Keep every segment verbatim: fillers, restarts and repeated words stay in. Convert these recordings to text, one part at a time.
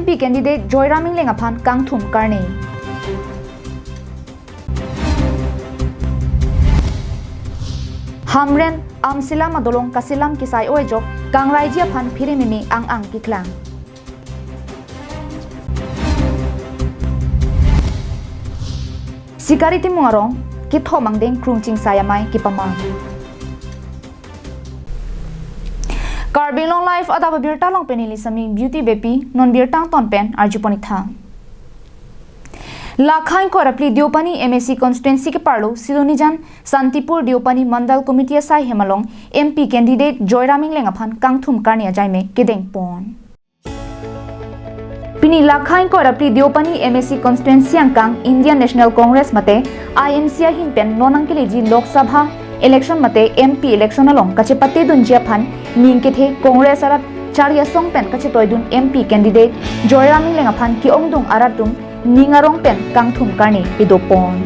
P candidate Joyram Engleng aphan kangthum karne. Hamren Amselam adolong kaselam kesai o-ejok, kangraiji aphan pherememe ang-ang keklang. Sikari Timung arong kethom angdeng krungching sai amei kepamang. Karbi Anglong Live adap abirta along pen neli Sami Beauty Beypi, non birta angton pen arjupon-ik tha. Lakha ingkoi ra phli Deopani M A C constituency keparlo Silonijan Santipur Deopani Mandal Committee asai hem along M P candidate Joyram Engleng aphan kangthum karne ajaime kedengpon. Pini lakha ingkoi ra phli Deopani M A C constituency angkang Indian National Congress mate I N C ahin pen non nangkeleji Lok Sabha election mate M P election along kachepatedunji aphan ning kethe Congress arat chari asong pen kachetoidun M P candidate Joyram Engleng aphan ke-ongdung arat atum ning arong pen kangthum karne pedopon.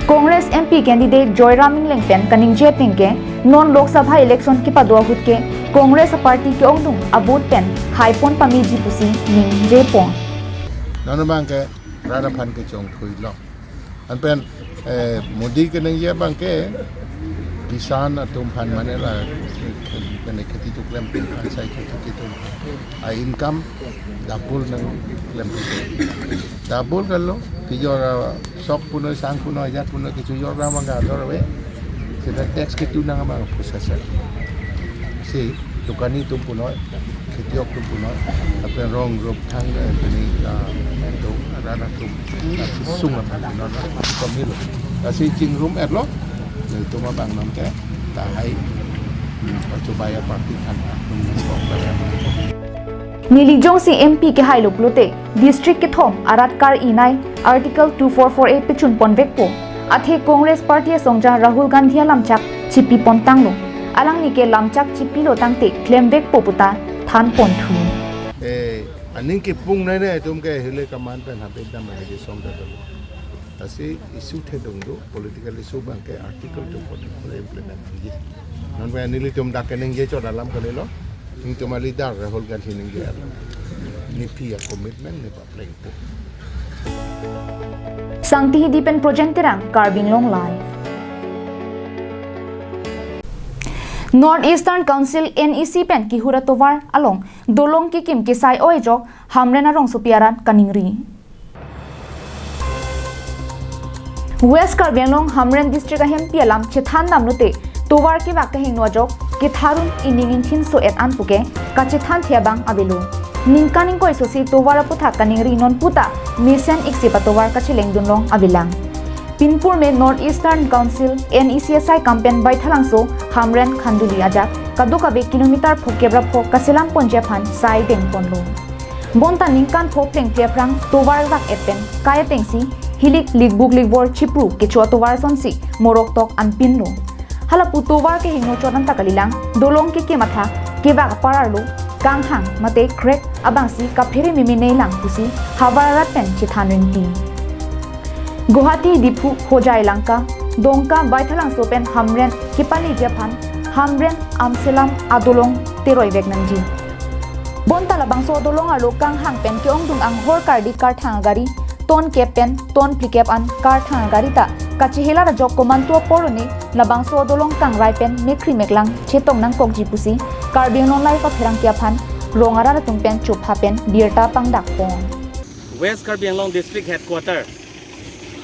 Congress M P candidate Joyram Engleng pen kaningje ateng ke non Lok Sabha election kepado ahut ke Congress aparty ke-ongdung a-vote pen haipon pameji pusi ningjepon. Non abang ke rat aphan kechongthuilo. Anpen, eh, Modi keningje abang ke kisan atum aphan mane la, mane kheti atum klem atum aphan sai kheti atum a-income double nangklem atum. Double kalo, kejor, ah, sok punoi, sang punoi, ajat punoi, kejor abang ke ador ave. Seta tax ketu nang abang pusasa. Si, dokani atum punoi, khetiok atum punoi, lapen rong rop thang, eh, pini, ah, itu, rat atum, ah, sung atum punoi, kami lo. Lasi chingrum-etlo, itu ma abang nang ke, tahai, hmm, percobaya party kan, hmm, kok. Neli jongsi M P kehailo pulote, district kethom arat kar-inai Article two four four A pechunpon vekpo. Athe Congress Party asongja Rahul Gandhi alamchak chipipontanglo. Alangli ke lamchak chipilo tangte klem vekpo puta thanponthu. Eh, aning kepung nai nai atum ke hile kaman pen habit dam lagi song ta dolo. Lasi issue thedung do, political issue abang ke Article two forty-four implement nangji. Non abang nelitum dak keningje chot alam kalilo, nelitum a-leader Rahul Gandhi ningje alam. Nephi a-commitment nepaplengpo. Sangti Hidi pen Projen Terang, Karbi Anglong Live. North Eastern Council N E C pen kehur atovar along dolong kekim kesai o-ejok Hamren arongsopi arat kaningri. West Karbi Anglong Hamren District ahempi alam chethan damlote tovar kevak kehingno ajok ketharun ining ingthin so-et an puke kachethanthe abang avelo. Ningkan ingkoi sosi tovar aputhak kaningri non puta mesen iksip atovar kachelengdun long avelang. Pinpur me North Eastern Council N E C asai kam pen Baithalangso, Hamren, Khanduli ajak kadokave kilometer phokep ra pho kaselam ponji aphan sai dengponlo. Bonta ningkan pho plengple aphrang tovar vak-et pen kai atengsi hilik likbuk likbor chipru kecho atovar asonsi morok tok anpinlo. Halapu tovar kehingno chot anta kalilang, dolong kekim athak kevak apar arlo kanghang mate crack abangsi kaphere meme neilang pusi havar arat pen chethan rinti. Guwahati, Diphu, Hojai, Lanka, Dongka, Baithalangso pen Hamren kepaleji aphan Hamren Amselam adolong teroi vek nangji. Bonta labangso adolong arlo kanghang pen ke-ongdung anghor kardi karthang agari, ton kep pen ton phlikep an karthang agari ta kachehelar ajok komantu apor one labangso adolong kangrai pen mekhri meklang chetong nangkokji pusi Karbi Anglong Live apherangke aphan rong arat atum pen chopha pen birta pangdakpon. West Karbi Anglong District Headquarter,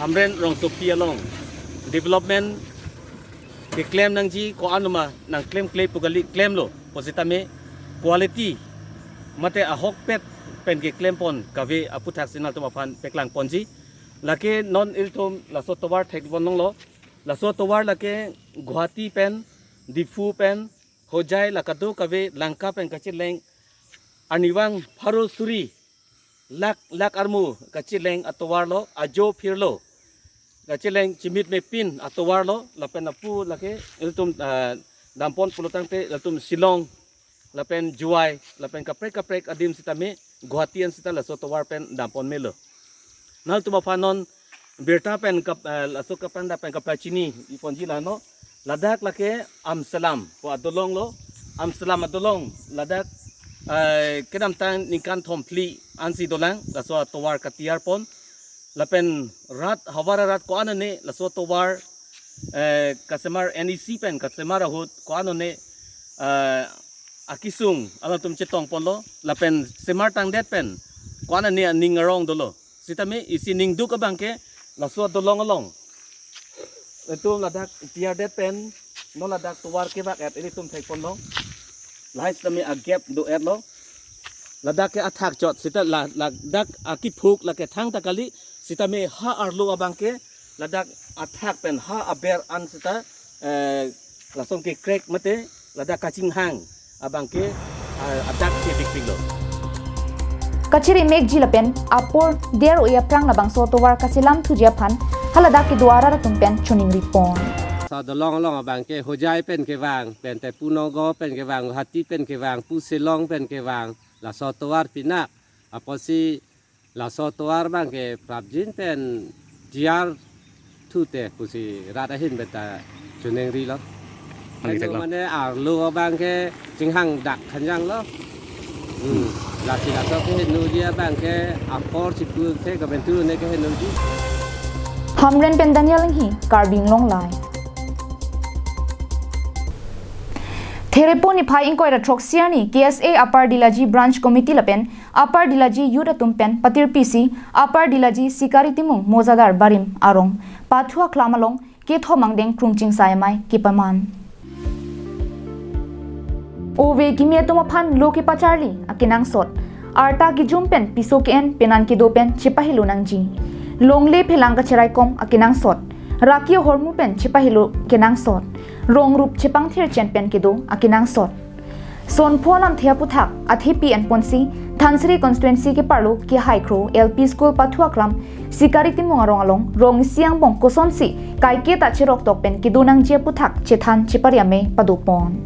Hamren rongsopi along development keklem nangji ko-an ma nangklemkle pu kali, klemlo, pusitame quality mate ahokpet pen keklempon kave aputhak si nangtum aphan peklangponji. Lake non ilitum laso tovar thekpon longlo, laso tovar lake Guwahati pen, Diphu pen, Hojai la kadokave Lanka pen kacheleng arnivang pharo suri lakh lakh armu kacheleng atovarlo, ajo phirlo, kacheleng chimit mepin atovarlo, lapen lapu lake ilitum, ah, dampon pulotangte latum Shillong, lapen Jowai, lapen kaprek kaprek adim sitame Guwahati an sita laso tovar pen dampon melo. Nangtum aphan non birta pen kap-, eh, laso kapranda pen kaprachini iponji lano, ladak lake Amselam pu adolonglo, Amselam adolong ladak Eh, kedamtang ningkan thom phli ansi dolang laso atovar katiyar pon. Lapen rat havar arat ko-an ane laso atovar, eh, kasemar N E C pen kasemar ahut ko-an ane, eh, akesung alangtum chetong ponlo. Lapen semar tangdet pen ko-an ane aning arong dolo. Sitame isi ningduk abangke laso adolong along, itum ladak tiyardet pen non ladak tovar kevak-et ilitum thek ponlo. Lahai sitame agap do-etlo. Ladak ke athak chot sita la-, ladak akiphuk lake thangta kali, sitame ha arlo abangke ladak athak pen ha aber an sita, eh, lason ke crack mate ladak kachinghang abangke, ah, adak ke bikpiklo. Kachiri mekji lapen apor der-o-e aphrang labangso tovar kaselam thuji aphan haladak kedo arat atum pen choningri pon. Laso adolong along abangke Hojai pen kevang, pen te pu Nagaon pen kevang, Guwahati pen kevang, pu Shillong pen kevang, laso tovar pinak. Apotsi laso tovar abangke prapjin pen tiyar thu te pusi rat ahin beta choningri lo. Mane thek lo. Mane arlo abangke chinghang dak khanjang lo. Hmm. Lasi laso ke nuji abangke apor si pu the kabentu ne ke nuji. Hamren pen Daniel Enghi, Karbi Anglong Live. Therepo niphai ingkoi ra throksi arni K S A Upper Dilaji Branch Committee lapen Upper Dilaji Youth atum pen patirpi si Upper Dilaji Sikari Timung Mojadar Barim arong pathu aklam along kethom angdeng krungching sai amei kepaman. Ove kimi atum aphan lo kepacharli akenangsot, arta kejum pen piso ke-en penan kedo pen chepahelo nangji. Longle phelang kacheraikom akenangsot, raki ahormu pen chepahelo kenangsot, rong rup chepangthir chen pen kedo akenangsot. Sonpho alamthe aputhak athepi enponsi Dhansiri constituency keparlo Kehaikhro L P School pathu aklam Sikari Timung arong along rong isi angbong kosonsi kaike ta cheroktok pen kedo nangji aputhak chethan chepari amei padopon.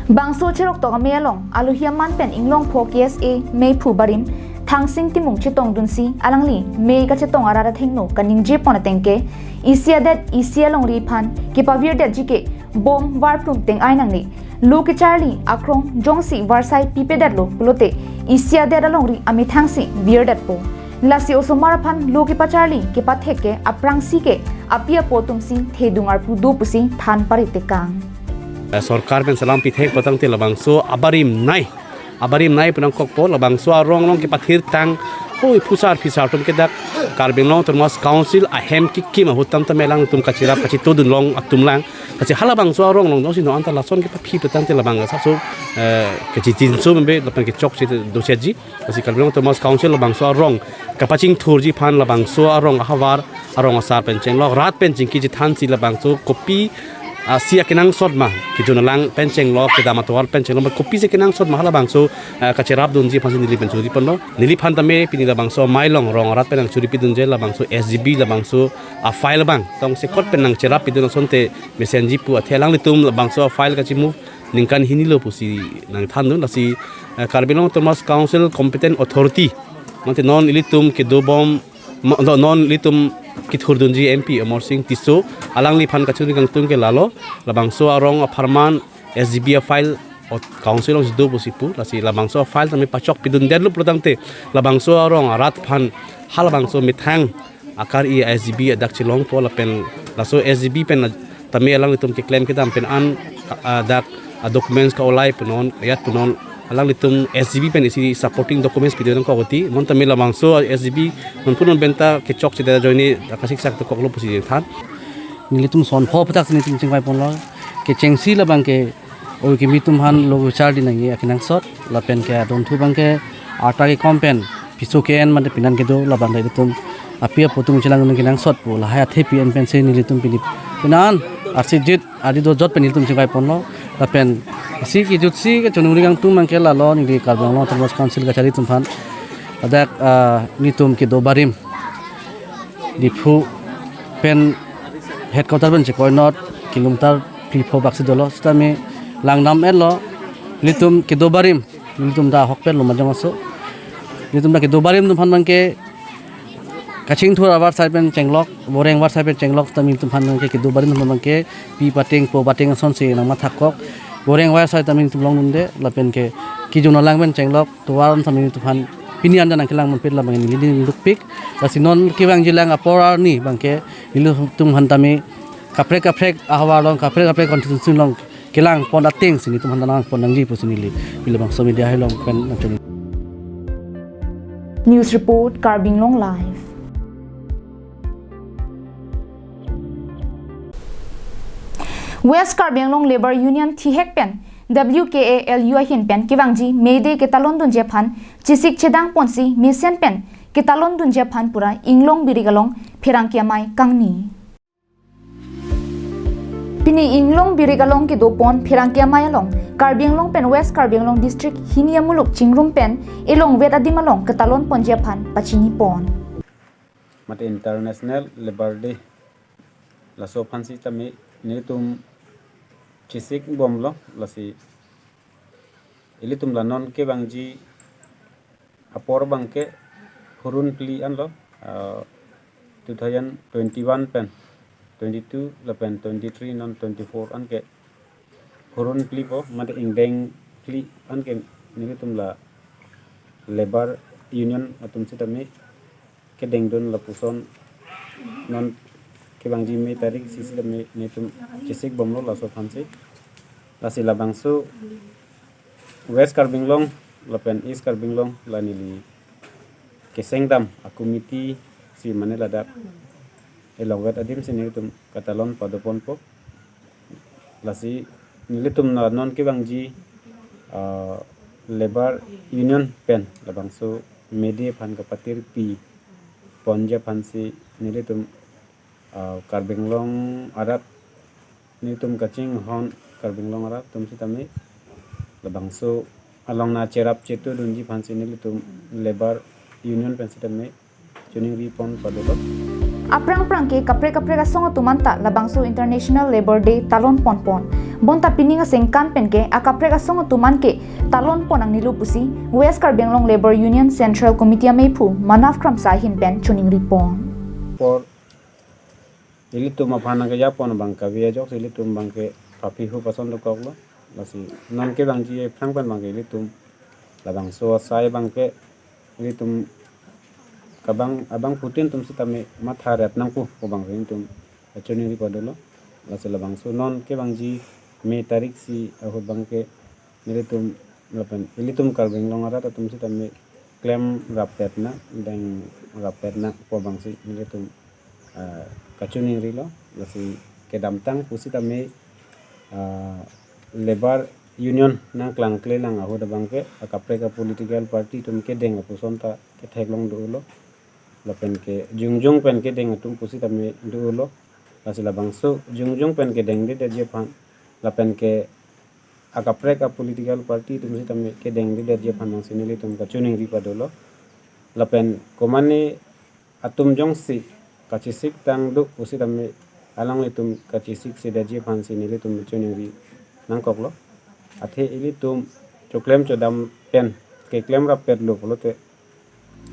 Bangso cheroktok amei along alohi aman pen Inglongpho K S A meiphu barim Thangsing Timung chetongdunsi alangli mei kachetong arat athengno kaningjepon ateng ke isi adet isi alongri aphan kepavirdetji ke bom varplum teng-ai nangne. Lo kecharli akrong jongsi varsai pipedetlo pulote isi adet alongri amethangsi virdetpo. Lasi osomar aphan lo kepacharli kepathek ke aphrangsi ke api apo atumsi thedung arpu do pusi than paritekang. Eh, sorkar pen selam pithek patangte labangso abarim nei. Abarim nei pu nangkokpo, labangso arong along kepathirtang hoi phusar phisar atum ke dak Karbi Anglong Autonomous Council ahem kekim ahut tam tame alangtum kachirap kachitudun long atum lang. Lasi halabangso arong along jongsi non anta lason kepaphi patangte labang asapso, eh, kachichinso membe lapen kechokche dosetji. Lasi Karbi Anglong Autonomous Council labangso arong kapachingthurji aphan labangso arong ahavar arong asar pen chenglok, rat pen chingki chethansi labangso kopi, ah, si akenangsot ma, kejun alang pen chenglok, kedam atovar pen chenglok, ma kopisi akenangsot ma halabangso, ah, kacherapdunji aphansi neli pen churi ponlo. Neliphan tame pini labangso amei along rong arat pen nangchuripidunji labangso S G B labangso a-file abang tongsekot pen nangcherappidun asonte mesenji pu athe alanglitum labangso a-file kachimove ningkan hini lo pusi nangthandun. Lasi, eh, Karbi Anglong Autonomous Council competent authority, mate non ilitum kedobom, ma-, no-, non ilitum kethurdunji M P Amarsing Tisso, alangliphan kachuri kangtung ke lalo, labangso arong apharman S G B a-file ot-, council alongsi do pusi pu, lasi labangso a-file tame pachokpidundetlo pulotangte, labangso arong arat aphan halabangso methang akar-i S G B adak chelongpo lapen laso S G B pen tame alanglitum keklem kedam pen an, ah, dak, ah, documents ka-olai punon, ayat punon, alanglitum S G B pen isi supporting documents pidun nangkok oti, non tame labangso S G B non punon benta kechokche ajoine kasiksak dokoklo pusi than. Nelitum sonpho aputhak si nelitum chingvai ponlo. Kechengsi labang ke ove kimi atum aphan lo kecharli nangji akenangsot, lapen ke adonthu abang ke arta kekom pen piso ke-en mate penan kedo labang ke ilitum api apo atum chelang nangji akenangsot pu lahai athepi en pensi nelitum pini penan arsi jit adi dojot pen nelitum chingvai ponlo. Lapen isi kejutsi kachoningri kangtung abang ke lalo, neli Karbi Anglong Autonomous Council kachari atum aphan ladak, ah, nelitum kedo barim Diphu pen headquarter pen chekoi not kilometer phli pho baksi dolo, sitame langdam-etlo, nelitum kedo barim, nelitum ta ahokpet lo majang aso, nelitum ta kedo barim atum aphan abang ke kachingthur avarsai pen chenglok, voreng avarsai pen chenglok, sitame nelitum aphan abang ke kedo barim atum aphan abang ke pi pateng po pateng asonsi nangmathakkok. Goreng wai sai tame nelitum longdunde, lapen ke kejun alang pen chenglok, tovar an tame nelitum aphan pini anjan nangkelang monpet labang neli ning dukpik. Lasi non kevangjilang apor arni abangke nelitum aphan tame kaprek kaprek ahavar along, kaprek kaprek constituency along kelang pon ateng si nelitum aphan nangpon nangji pusi neli pini labangso media hai along pen nangchoni. News report, Karbi Anglong Live. West Karbi Anglong Labour Union thihek pen W K A L U ahin pen kevangji May Day ketalon dunji aphan chesik chedang ponsi mesen pen ketalon dunji aphan pura Inglong Birik along pherangke amei kangni. Pini Inglong Birik along kedopon pherangke amei along Karbi Anglong pen West Karbi Anglong District hini amuluk chingrum pen elongvet adim along ketalon ponji aphan pachini pon. Mate International Labour Day, laso aphan sitame nelitum chesik bomlo, lasi ilitum la non kevangji apor abangke hurun phli anlo, ah, two thousand twenty-one pen twenty-two lapen twenty-three, non twenty-four anke hurun phli po, mate ingdeng phli anke nelitum la Labour Union atum sitame kedengdun lapuson non kevangji May tarik isi sitame nelitum chesik bomlo laso aphansi. Lasi labangso West Karbi Anglong lapen East Karbi Anglong la neli keseng dam a committee si mane ladak elongvet adim si nelitum ketalon padoponpo. Lasi nelitum la non kevangji, ah, Labour Union pen labangso May Day aphan kapatirpi ponji aphansi nelitum, ah, Karbi Anglong arat, nelitum kachinghon Karbi Anglong arat atum sitame labangso along na cherap chetu dunji aphansi nelitum Labour Union pen sitame choningri pon padolo. Aphrang phrang ke kaprek kaprek asong atum anta labangso International Labour Day talon ponpon. Bonta pining asengkan pen ke akaprek asong atum an ke talon pon nangnelo pusi West Karbi Anglong Labour Union Central Committee ameiphu Manav Kramsa ahin pen choningri pon. Apor ilitum aphan nangkeja pon abang kave ajok si ilitum abangke paphi hu pason dokoklo. Lasi non kevangji aphrang pen abangke ilitum labangso asai abangke ilitum kabang abangphutin atum sitame matha ret nangpo pu abangke ilitum choningri padolo. Lasi labangso non kevangji May tarik isi ahut abangke nelitum lapen ilitum Karbi Anglong arat atum sitame klem rappet nang, deng rappet nang pu abangsi nelitum, ah, kachoningrilo. Lasi kedamtang pusitame, ah, Labour Union nangklangklelang ahut abangke akaprek a political party atum kedeng apuson ta ketheklong dolo. Lapen ke jongjong pen kedeng atum pusitame dolo. Lasi labangso jongjong pen kedengdedetji aphan lapen ke akaprek a political party atum sitame kedengdedetji aphan nangsi nelitum kachoningri padolo. Lapen komane atum jongsi kachesik tang do pusitame alanglitum kachesik sedetji aphansi nelitum choningri nangkoklo. Athe ilitum choklem chodam pen keklem rappetlo pulote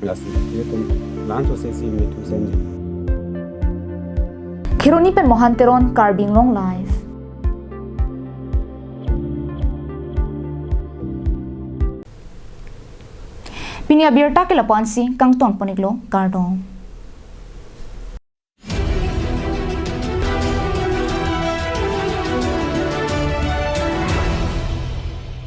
lasi ilitum la-an sose si methu senji. Kheroni pen Mohan Teron, Karbi Anglong Live. Pini abirta ke lapu-ansi kangton pon-iklo, kardom.